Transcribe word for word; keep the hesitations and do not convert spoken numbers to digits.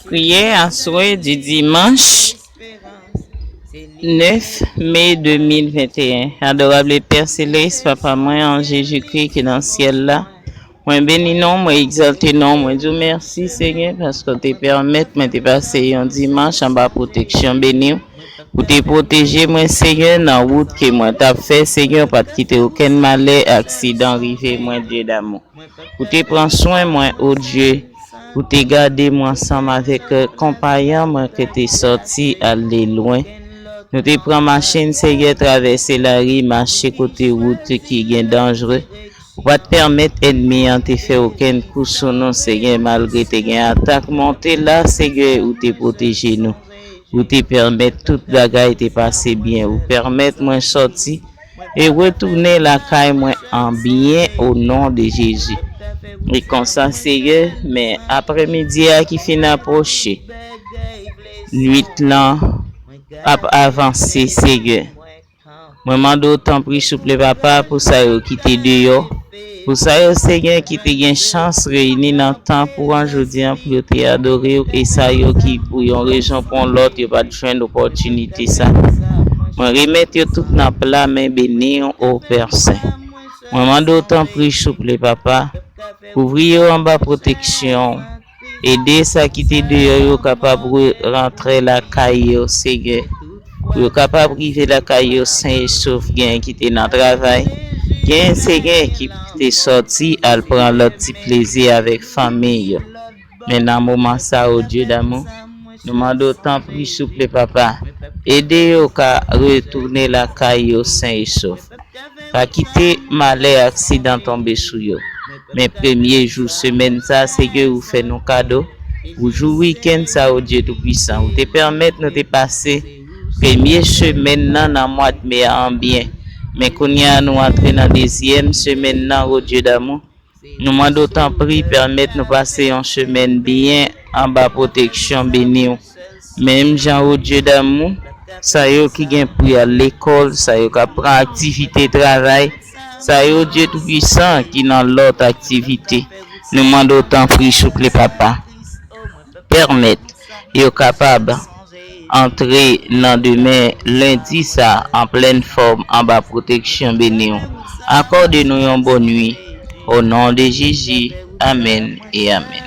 Priyè aswè di dimanch nèf me de mil venteyen. Adorable Père Céleste, Papa mwen an Jezikri ki nan syèl la, mwen beni non, mwen egzalte non, mwen di w mèsi Senyè paske w te pèmèt mwen te pase yon dimanch anba pwoteksyon beni w. Ou te pwoteje mwen Senyè nan wout ke mwen t ap fè Senyè, w pa t kite okenn malè, aksidan rive mwen Dye damou. Ou te pran swen mwen, o Dye. Ou te gade mwen ansanm avèk, eh, konpayan mwen ke te sòti ale lwen. Nou te pran machin, Senyè, travèse lari, mache kote wout ki gen danjre. Ou pa t pèmèt ènmi an te fè okenn kou sou nou, Senyè, malgre te gen atak monte la, Senyè, ou te pwoteje nou. Ou te pèmèt tout bagay te pase byen. Ou pèmèt mwen sòti e retounen lakay mwen an byen o non de Jezi. E konsa, Senyè, men aprèmidi a ki fin apwoche, nwit lan ap avanse, Senyè. Mwen mande w tanpri, souple, Papa, pou sa yo ki te deyò, pou sa yo, Senyè, ki te gen chans reyini nan tanp ou an jodi an pou yo te adore w, e sa yo ki, pou yon rezon pou yon lòt, yo pa t jwenn opòtinite sa. Mwen remèt yo tout nan pla men beni w, o Pè Sen. Mwen mande w tanpri, souple, Papa, kouvri yo anba pwoteksyon w. Ede sa ki te deyò yo kapab re-, rantre lakay yo, Senyè. Pou yo kapab rive lakay yo sen e sof, gen ki te nan travay, gen, Senyè, ki te sòti al pran lòt ti plezi avèk fanmi yo. Men nan moman sa, o Dye damou, nou mande w tanpri, souple, Papa, ede yo ka retounen lakay yo sen e sof. Pa kite malè, aksidan tonbe sou yo. Men premye jou semèn sa, Senyè, ou fè nou kado. Pou jou wikenn sa, o Dye Toupwisan, ou te pèmèt nou te pase premye semèn nan nan mwa me a an byen. Men kounye a, nou antre nan dezyèm semèn nan, o Dye damou. Nou mande w tanpri, pèmèt nou pase yon semèn byen anba pwoteksyon beni w. Menm jan, o Dye damou, sa yo ki gen pou y al lekòl, sa yo k ap pran aktivite travay, sa yo, Dye Toupwisan, ki nan lòt aktivite. Nou mande w tanpri, souple, Papa, pèmèt yo kapab antre nan demen lendi sa an plèn fòm anba pwoteksyon beni w. Akòde nou yon bòn nwi. O non de Jezi, amèn e amèn.